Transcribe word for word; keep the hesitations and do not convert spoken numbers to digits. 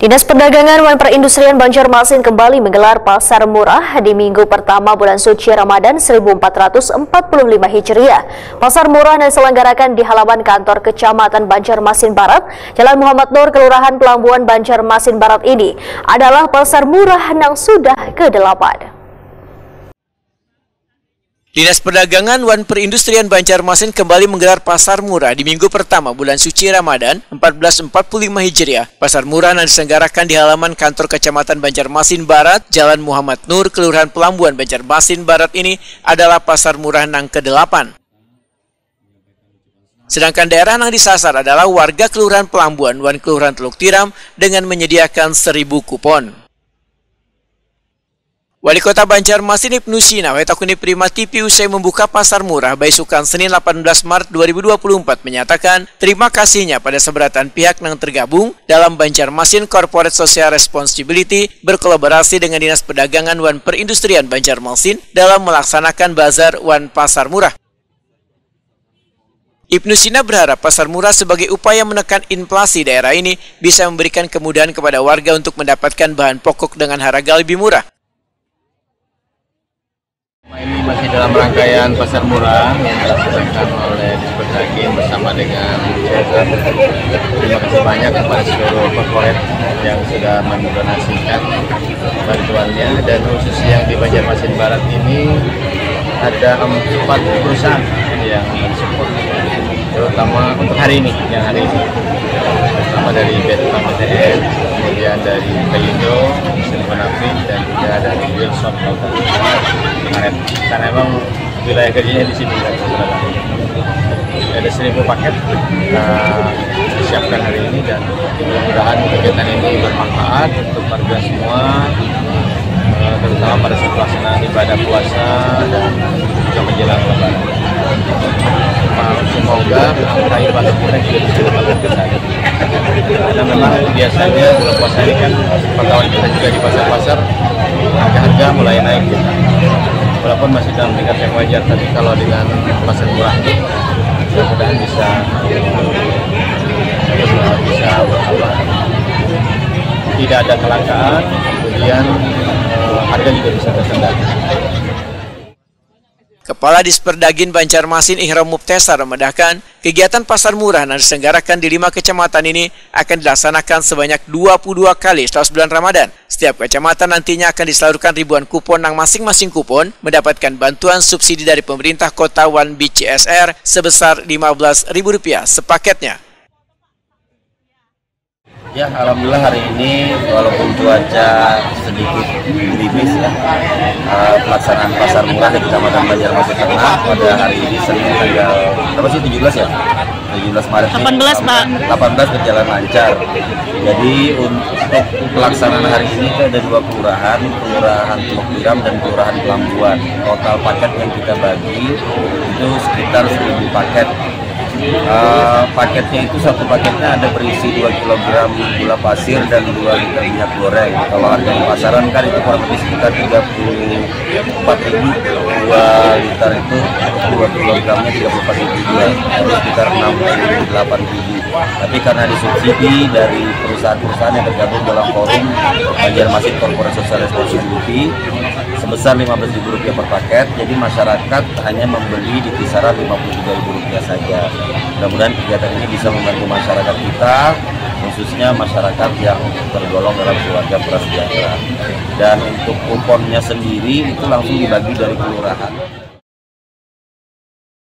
Dinas Perdagangan wan Perindustrian Banjarmasin kembali menggelar Pasar Murah di minggu pertama bulan suci Ramadan seribu empat ratus empat puluh lima Hijriah. Pasar Murah yang diselenggarakan di halaman kantor Kecamatan Banjarmasin Barat, Jalan Muhammad Nur, Kelurahan Pelambuan, Banjarmasin Barat ini adalah Pasar Murah nang sudah kedelapan. Dinas Perdagangan wan Perindustrian Banjarmasin kembali menggelar Pasar Murah di minggu pertama bulan suci Ramadan empat belas empat puluh lima Hijriah. Pasar Murah yang diselenggarakan di halaman kantor Kecamatan Banjarmasin Barat, Jalan Muhammad Nur, Kelurahan Pelambuan, Banjarmasin Barat ini adalah Pasar Murah nang kedelapan. Sedangkan daerah yang disasar adalah warga Kelurahan Pelambuan wan Kelurahan Teluk Tiram dengan menyediakan seribu kupon. Wali Kota Banjarmasin Ibnu Sina, Wetakuni Prima T V usai membuka Pasar Murah baisukan Senin delapan belas Maret dua ribu dua puluh empat menyatakan terima kasihnya pada seberatan pihak yang tergabung dalam Banjarmasin Corporate Social Responsibility berkolaborasi dengan Dinas Perdagangan wan Perindustrian Banjarmasin dalam melaksanakan bazar wan Pasar Murah. Ibnu Sina berharap Pasar Murah sebagai upaya menekan inflasi daerah ini bisa memberikan kemudahan kepada warga untuk mendapatkan bahan pokok dengan harga lebih murah. Ini masih dalam rangkaian Pasar Murah yang dilaksanakan oleh Disperdagin bersama dengan Terima kasih banyak kepada seluruh korporat yang sudah mendonasikan bantuannya, dan khusus yang di Banjarmasin Barat ini ada empat perusahaan yang mensupport, terutama untuk hari ini, yang hari ini, pertama dari Beta P T N, kemudian dari Pelindo, Silvanapin, dan juga dari Wilson Hotel Kemarin. Karena emang wilayah kerjanya di sini, kan. Ada seribu paket kita siapkan hari ini, dan mudah-mudahan kegiatan ini bermanfaat untuk warga semua, eh, terutama pada saat pelaksanaan ibadah puasa dan juga menjelang Lebaran. Semoga angka ibadah kita juga bisa bertambah besar. Karena memang biasanya bulan puasa ini kan pantauan kita juga di pasar-pasar, harga-harga mulai naik, gitu. Walaupun masih dalam tingkat yang wajar, tapi kalau dengan Pasar Murah ini, mudah-mudahan bisa, bisa apa, tidak ada kelangkaan, kemudian, eh, harga juga bisa terkendali. Kepala Disperdagin Banjarmasin Ihram Mubtesar memandahkan, kegiatan Pasar Murah yang diselenggarakan di lima kecamatan ini akan dilaksanakan sebanyak dua puluh dua kali setelah bulan Ramadan. Setiap kecamatan nantinya akan disalurkan ribuan kupon, yang masing-masing kupon mendapatkan bantuan subsidi dari pemerintah kota wan B C S R sebesar lima belas ribu rupiah sepaketnya. Ya, alhamdulillah hari ini walaupun cuaca sedikit gerimis ya, eh, pelaksanaan Pasar Murah di Kecamatan Banjarmasin Tengah pada hari ini Senin tanggal berapa sih, tujuh belas ya? Tujuh belas Maret ini, delapan belas, Pak. Delapan belas berjalan lancar. Jadi untuk pelaksanaan hari ini itu ada dua kelurahan, Kelurahan Teluk Tiram dan Kelurahan Pelambuan. Total paket yang kita bagi itu sekitar seribu paket. Eh, paketnya itu, satu paketnya ada berisi dua kilogram gula pasir dan dua liter minyak goreng. Kalau harga di pasaran kan itu kurang lebih sekitar tiga puluh empat ribu, dua liter itu, dua kilogramnya tiga puluh empat ribu juga. Jadi sekitar enam puluh delapan ribu. Tapi karena disubsidi dari perusahaan-perusahaan yang tergabung dalam forum Banjarmasin Corporate Social Responsibility, sebesar lima belas ribu rupiah per paket, jadi masyarakat hanya membeli di kisaran lima puluh tiga ribu rupiah saja. Mudah-mudahan kegiatan ini bisa membantu masyarakat kita, khususnya masyarakat yang tergolong dalam keluarga prasejahtera. Dan untuk kuponnya sendiri itu langsung dibagi dari kelurahan.